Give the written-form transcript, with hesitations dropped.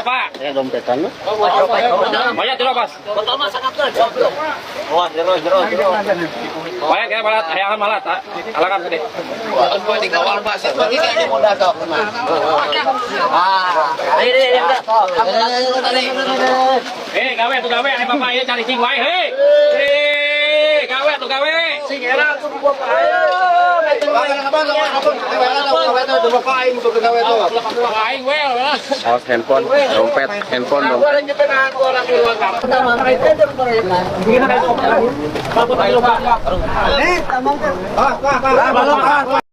Pak. Ya dompetan lu. Banyak tuh pas. Wah, jero jero jero. Banyak ya malat, hayang malat. Alakan gede. Dikawal Pak, ini modal tok. Ah, ini ini Eh, gawe tuh gawe, ai bapak ieu cari cing wae, hei. Eh, gawe tuh gawe. Sing era tuh bapak ayo. Aing we, lah. Awas handphone, dompet, handphone, dompet. Pak.